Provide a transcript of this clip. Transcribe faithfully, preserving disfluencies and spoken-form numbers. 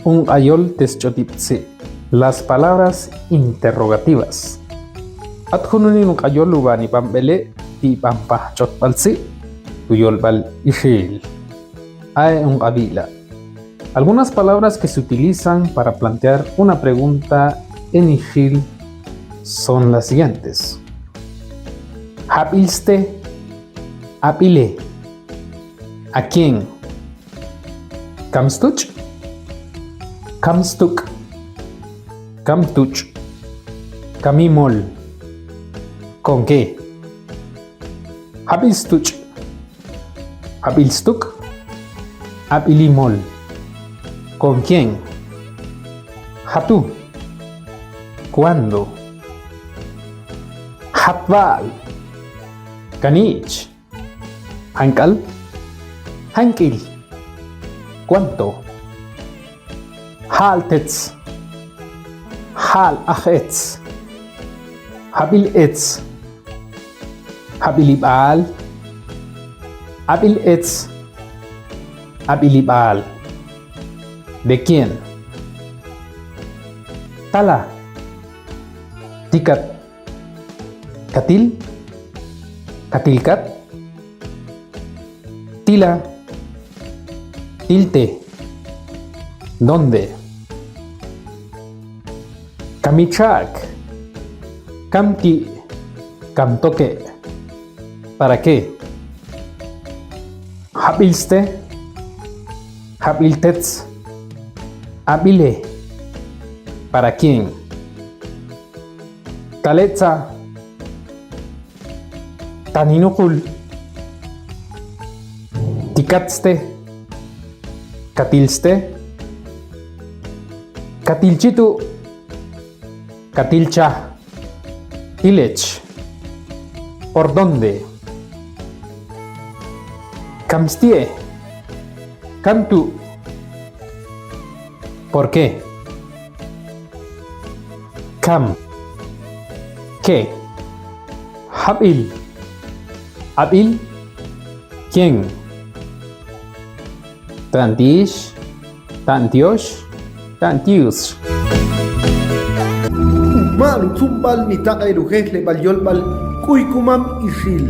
Unq'ayol te sch'otib' tzi'. Las palabras interrogativas. At jununil unq'ayol uba nib'anb'ele' ti' b'anpaj ch'otb'al tzi', tu yolb'al ixil. Ae' unq'ab'ila'. Algunas palabras que se utilizan para plantear una pregunta en ixil son las siguientes. Jab'il ste. Ab'ile. ¿A quién? Kam stuch'. Kam stuk'. Kam tuch'. Kam imol. ¿Con qué? Jab'il stuch'. Jab'il stuk'. Jab'il imol. ¿Con quién? ¿Jatu'? ¿Cuándo? ¿Jatb'al? ¿Kaniich'? ¿Jank'al? ¿Jank'il? ¿Cuánto? ¿Ja'al tetz? ¿Ja'al aj etz? ¿Jab'il etz? ¿Jab'il ib'al? ¿Jab'il etz? ¿Jab'il ib'al? ¿De quién? Tala. Tikat. ¿Katil? ¿Katil kat? Tila. Tilte. ¿Dónde? Kam icha'k. Kam ti'. Kam toke'. ¿Para qué? ¿Jab'il ste? ¿Jab'il tetz? ¿Jab'ile? ¿Para quién? Taletza. Taninuqul. Tikat ste. ¿Katil ste? ¿Katil chitu'? ¿Katil cha? ¿Tilech? ¿Por dónde? Kam stie'. Kam tu'. ¿Por qué? Kam. ¿Qué? ¿Jab'il? ¿Jab'il? ¿Quién? Ta'ntix. Ta'ntyox. Ta'ntyux. Umaal utzumb'al mi taq'el ujejleb'al yolb'al K'uykumam Ixil.